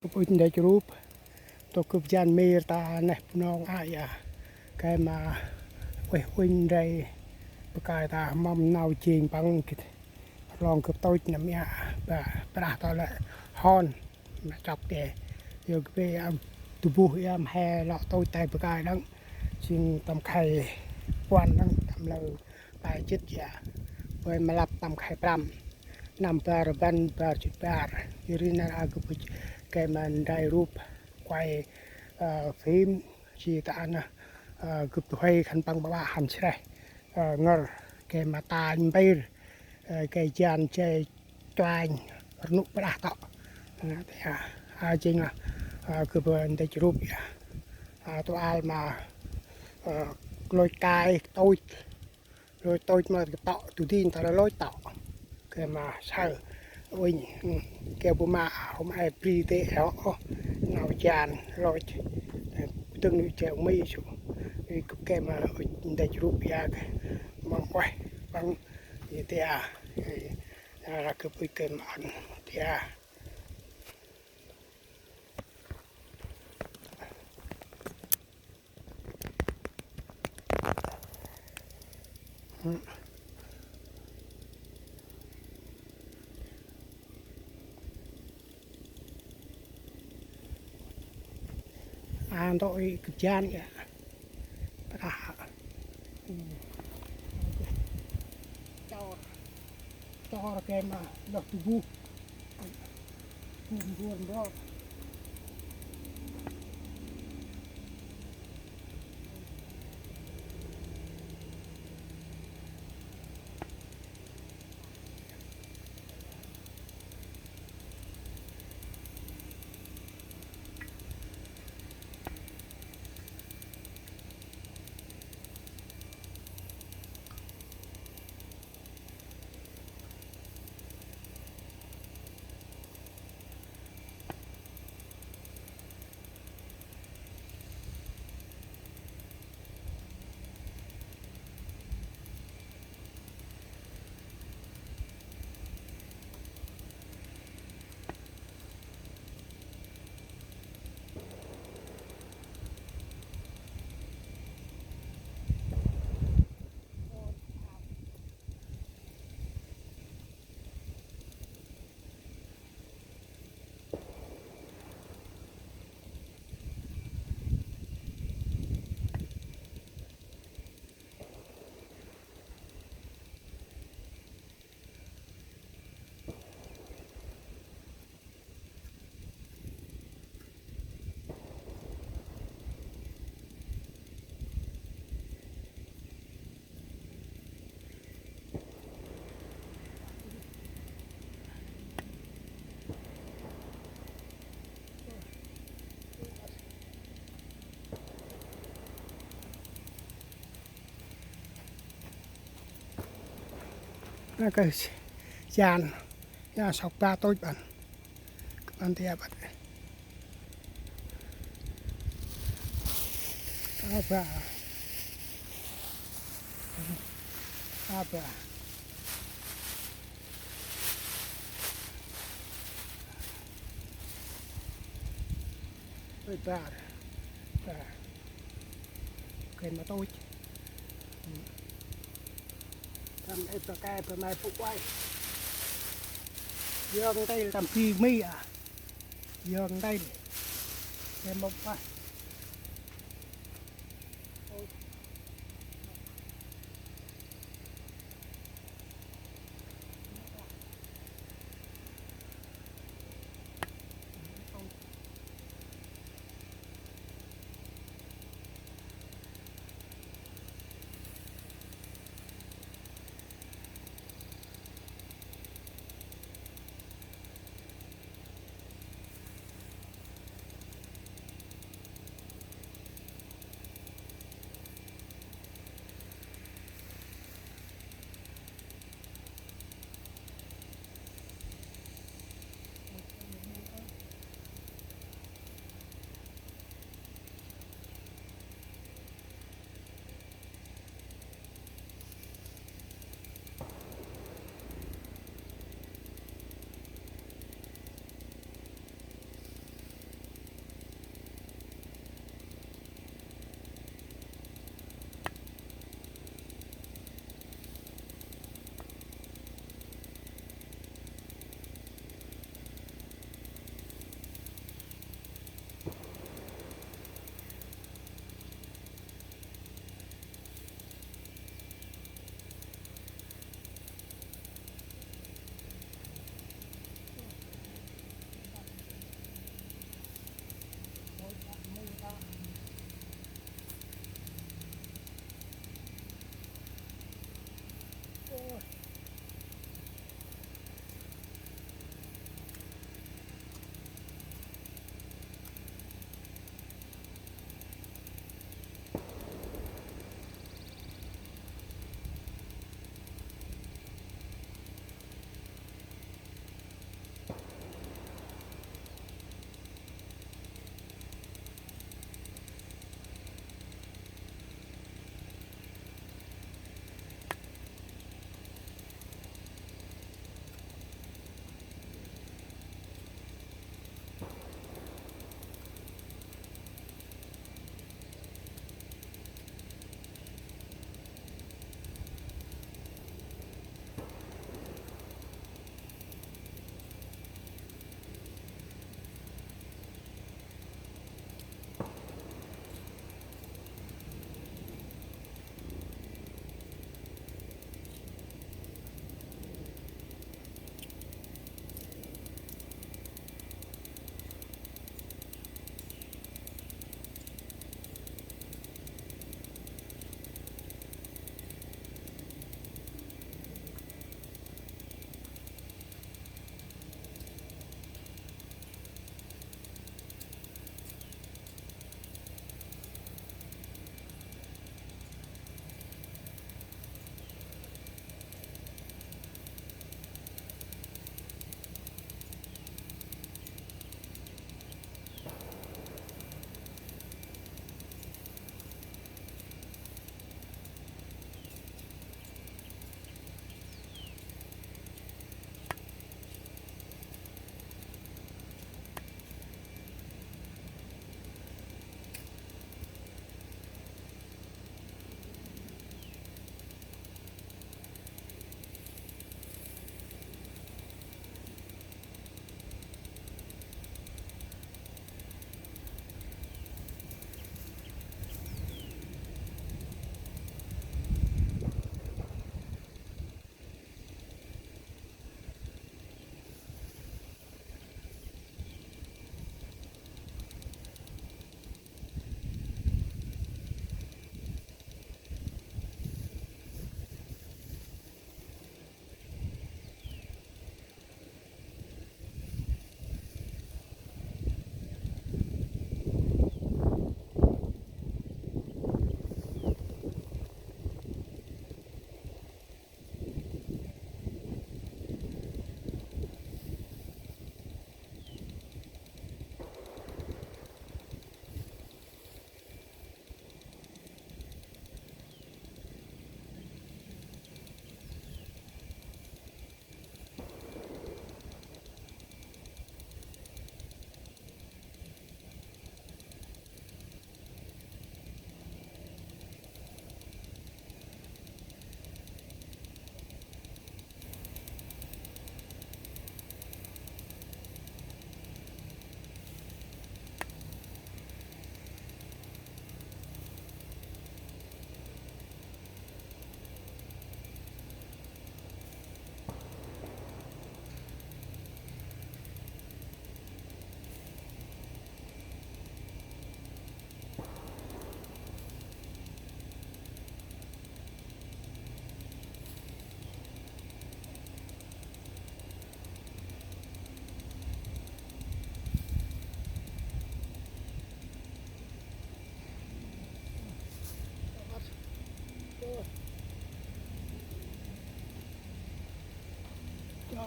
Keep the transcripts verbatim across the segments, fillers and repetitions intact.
Gâp ŭch ndăch rup, tŏ gâp jan mir ta neh Bunong a ya. Gay ma ueh uănh ndray, bơh kơi ta mâm nau jêng păng gĭt. Rlong gâp tôch năm ya, ba, brah tŏ lĕ hon, ma chŏp ke. Yơh gâp bê am, du buh ya mhe lŏ tôch tay bơh kơi đăng. Jêng tâm khay puăn đăng, tâm lơ. Ba jêt ya. Bơi ma lăp tâm khay prăm. Năm bar rbăn bar jêt bar. Yor ri nar a gâp ŭch gay ma ndray rup quay, ơ, phim. Jêh ta nơh, ơ, gâp du huê khân păng ƀaƀă hăn sreh. Ơ, ngăr gay ma ta mbêr. Ơ, gay jan jay chuanh rnŭk brah tŏ. Ơ, ta ya. A, jêng lah, ơ, gâp ndăch rup ya. A, tŏ al ma, ơ, lôch kay tôch. Lôch tôch ma gâp tŏ, du dinh ta lôch tŏ. Gay ma saơ uănh, gay bu ma hôm ay bri tê eo, nau jan lôch. Dâng nui jay ung mi su. Gâp gay ma ŭch ndăch rup ya gay. Mâm ueh, păng, ya tê a. Ya, gâp ŭch gay ma ăn, tê a. A, ntŭk i gâp jan ya. Brah. Chor. Chor gay ma lŏ du buh. Buh mbuôr mbrô. Nơ kơ jan, ya sŏk ba tôch băn. Kơ băn tê ya băn. A ba. A ba. Ôi ba. Ba. Khen ma tôch. Tâm ê bơ kê bơ mai pŭk uay. Yơng ntil tâm bi mi a. Yơng ntil. Khen mŭk uay.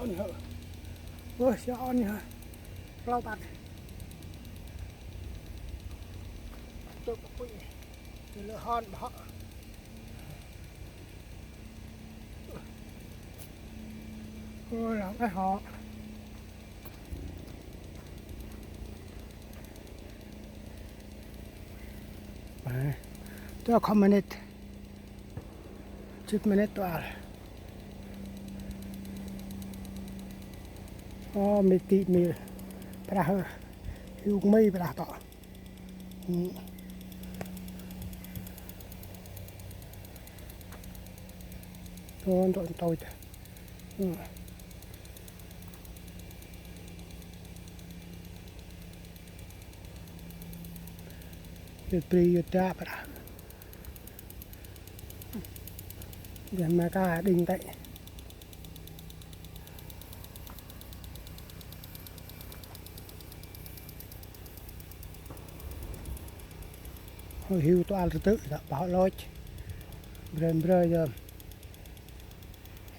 Ôn hơ. Ơ, siơ ôn hơ. Klâu băt. Tơ băk pui. Tơ lơ hon băk. Ơ, lòng cái họ. Tơ comment. Chit minit tual. Ô, mi ti mi. Prah. Hiu mi prah to. Tuan tuan tao. Yut bri yut da prah. Ƀiălah ma ka đinh tê. Hơi hiu tual tơ tơ, dah pah lôch. Brên brên yơm.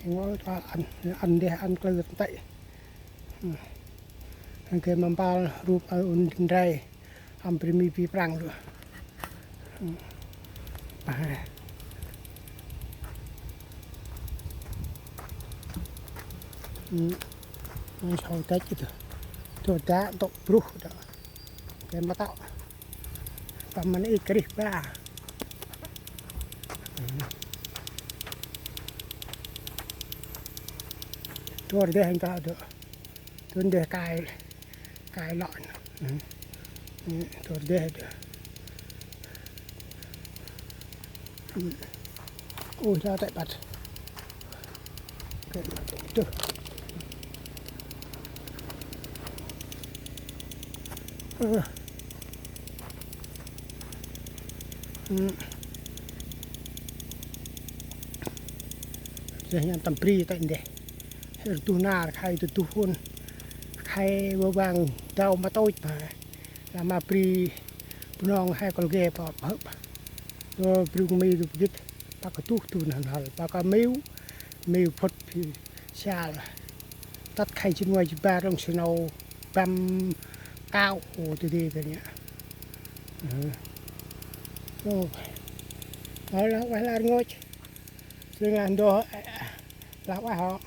Ngol tual ăn, ăn deh ăn klơ tê. Hăng kê ma mpal rup ai un ndrei. Hăm bri mi bri prăng lu. Pah. Nang sau têch itu. Tuh dak tok bruh dak. Kê ma tao. Pah mân i krih ba. Tuh deh hăng tao dak. Tuh deh kai. Kai lŏ. Tuh deh. Ui, la tê băt. Tuh. Deh nhăn tâm bri tê deh. Hir duh nar khai duh duh hun. Khai wơ wang dau ma tôch ba. La ma bri Bunong hai kol ge pa pa. Dô bri mi du git. Pa ka duh du nan hal. Pa ka miu. Miu phut phi sial. Tât khai jin wa jibar long snow. Băm kao ô tê tê tê nha. Ô. Ô la wa la ngôch. Sing la ndô. Lah ueh hŏ.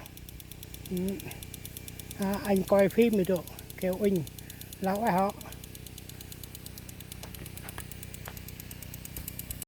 À, anh coi phim mi dô, keo ŭnh. Lah ueh hŏ.